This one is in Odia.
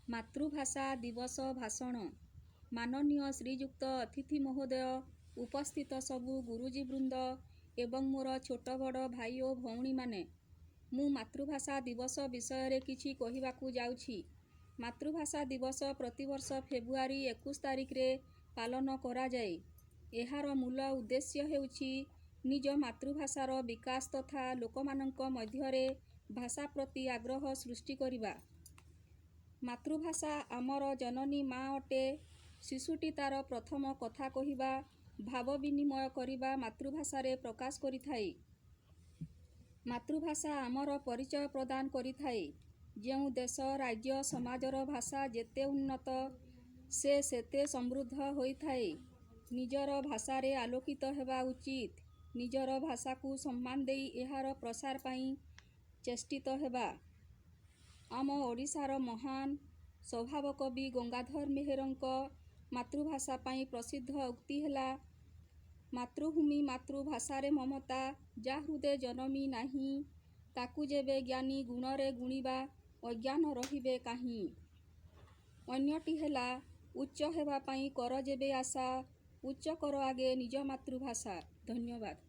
ମାତୃଭାଷା ଦିବସ ଭାଷଣ। ମାନନୀୟ ଶ୍ରୀଯୁକ୍ତ ଅତିଥି ମହୋଦୟ, ଉପସ୍ଥିତ ସବୁ ଗୁରୁଜୀ ବୃନ୍ଦ ଏବଂ ମୋର ଛୋଟ ବଡ଼ ଭାଇ ଓ ଭଉଣୀମାନେ, ମୁଁ ମାତୃଭାଷା ଦିବସ ବିଷୟରେ କିଛି କହିବାକୁ ଯାଉଛି। ମାତୃଭାଷା ଦିବସ ପ୍ରତିବର୍ଷ ଫେବୃଆରୀ 21 ତାରିଖରେ ପାଳନ କରାଯାଏ। ଏହାର ମୂଳ ଉଦ୍ଦେଶ୍ୟ ହେଉଛି ନିଜ ମାତୃଭାଷାର ବିକାଶ ତଥା ଲୋକମାନଙ୍କ ମଧ୍ୟରେ ଭାଷା ପ୍ରତି ଆଗ୍ରହ ସୃଷ୍ଟି କରିବା। ମାତୃଭାଷା ଆମର ଜନନୀ ମା ଅଟେ। ଶିଶୁଟି ତା'ର ପ୍ରଥମ କଥା କହିବା, ଭାବ ବିନିମୟ କରିବା ମାତୃଭାଷାରେ ପ୍ରକାଶ କରିଥାଏ। ମାତୃଭାଷା ଆମର ପରିଚୟ ପ୍ରଦାନ କରିଥାଏ। ଯେଉଁ ଦେଶ, ରାଜ୍ୟ, ସମାଜର ଭାଷା ଯେତେ ଉନ୍ନତ, ସେ ସେତେ ସମୃଦ୍ଧ ହୋଇଥାଏ। ନିଜର ଭାଷାରେ ଆଲୋକିତ ହେବା ଉଚିତ। ନିଜର ଭାଷାକୁ ସମ୍ମାନ ଦେଇ ଏହାର ପ୍ରସାର ପାଇଁ ଚେଷ୍ଟିତ ହେବା। ଆମ ଓଡ଼ିଶାର ମହାନ ସ୍ୱଭାବ କବି ଗଙ୍ଗାଧର ମେହେରଙ୍କ ମାତୃଭାଷା ପାଇଁ ପ୍ରସିଦ୍ଧ ଉକ୍ତି ହେଲା, ମାତୃଭୂମି ମାତୃଭାଷାରେ ମମତା ଯା ହୃଦେ ଜନମି ନାହିଁ, ତାକୁ ଯେବେ ଜ୍ଞାନୀ ଗୁଣରେ ଗୁଣିବା ଅଜ୍ଞାନ ରହିବେ କାହିଁ। ଅନ୍ୟଟି ହେଲା, ଉଚ୍ଚ ହେବା ପାଇଁ କର ଯେବେ ଆଶା, ଉଚ୍ଚ କର ଆଗେ ନିଜ ମାତୃଭାଷା। ଧନ୍ୟବାଦ।